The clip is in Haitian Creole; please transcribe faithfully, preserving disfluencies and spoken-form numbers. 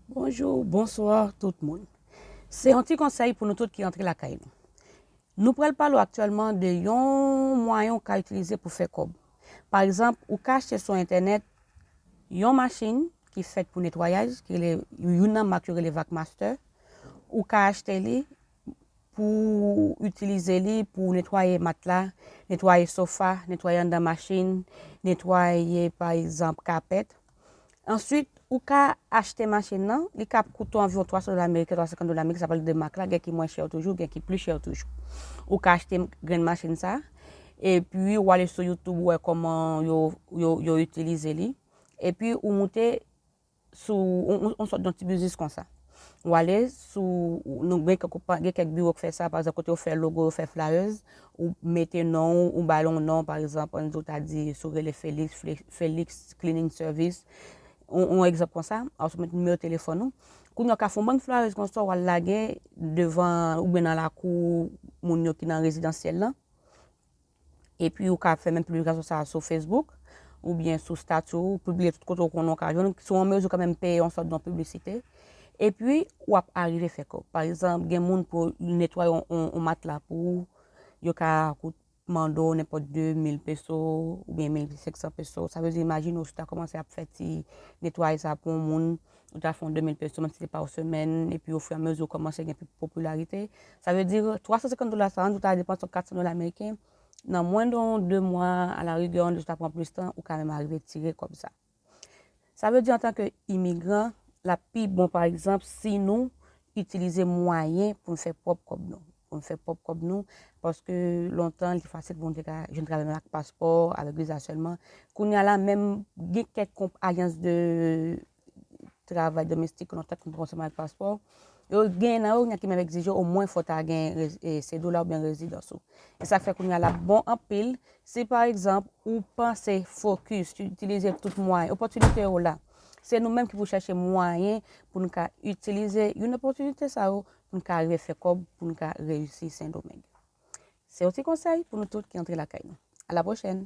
Bonjou, bonswa tout moun. Se yon ti konsèy pou nou tout ki antre lakay nou. Nou pral pale w aktyèlman de yon mwayen ou ka itilize pou fè kòb. Pa egzanp, ou ka achte sou entènèt yon machin ki fèt pou netwayaj, ki rele, youn nan mak yo rele Vacmaster. Ou ka achte li pou itilize li pou netwaye matla, netwaye sofa, netwaye anndan machin, netwaye, pa egzanp, kapèt. Answit, ou ka achte machin nan, li ka koute w anviwon twa san dola ameriken, twa san senkant dola ameriken, sa pral de mak la, gen ki mwen chè toujou, gen ki pli chè toujou. Ou ka achte grenn machin sa, epi w ale sou YouTube, ou wè kòman yo, yo, yo itilize li. Epi ou moute sou yon, yon, yon sòt de ti biznis konsa. Ou ale sou, nou gen kèk, gen kèk biwo k fè sa, pa egzanp, kote yo fè logo, yo fè flyers, ou mete non w, ou ba l yon non, pa egzanp, ann di w ta di, si w rele Felix, Fe-, Felix Cleaning Service, yon, yon egzanp konsa, ou mete nimewo telefòn ou. Kounye a, w ka fè yon bann flyers konsa, w al lage devan, oubyen nan lakou moun yo ki nan rezidansyèl lan. Epi ou ka fè menm piblikasyon sa a sou Facebook, oubyen sou stati w, pibliye tout kote w konnen w ka jwenn, si w an mezi kanmenm peye yon sòt de piblisite. Epi, w ap arive fè kòb. Pa egzanp, gen moun pou netwaye yon, yon, yon matla pou ou, yo ka kout-, mande w nenpòt de mil peso oubyen mil senk san peso. Sa vle di, imajine w, si w ta kòmanse ap fè ti netwayaj sa pou yon moun, ou ta fè yon de mil peso, menm si se pa yon semèn, epi ofiramezi ou kòmanse gen pi popilarite. Sa vle di, twa san senkant dola sa a, ou ta depanse yon kat san dola ameriken, nan mwen de yon de mwa, alarigè, ou ta pran plis tan, ou ka menm arive tire kòb sa. Sa vle di, antanke imigran, l ap pi bon, pa egzanp, si nou itilize mwayen pou n fè pwòp kòb nou. Pou n fè pwòp kòb nou, paske lontan, li te fasil pou nou te ka jwenn travay menm ak paspò, avèk viza sèlman. Kounye a la, menm gen kèk konp-, ajans de travay domestik ke nou tèt konn ansanm avèk paspò, yo gen nan yo, gen ki menm egzije omwen fò w ta gen rez-, e, sedola oubyen rezidans ou. E sa fè kounye a l ap bon anpil si, pa egzanp, ou panse fokis, itilize tout mwayen, opòtinite yo la. Se nou menm ki pou chèche mwayen pou n ka itilize youn opòtinite sa yo, pou n ka rive fè kòb, pou n ka reyisi Sendomeng. Se yon ti konsèy pou nou tout ki antre lakay nou. A la pwochèn!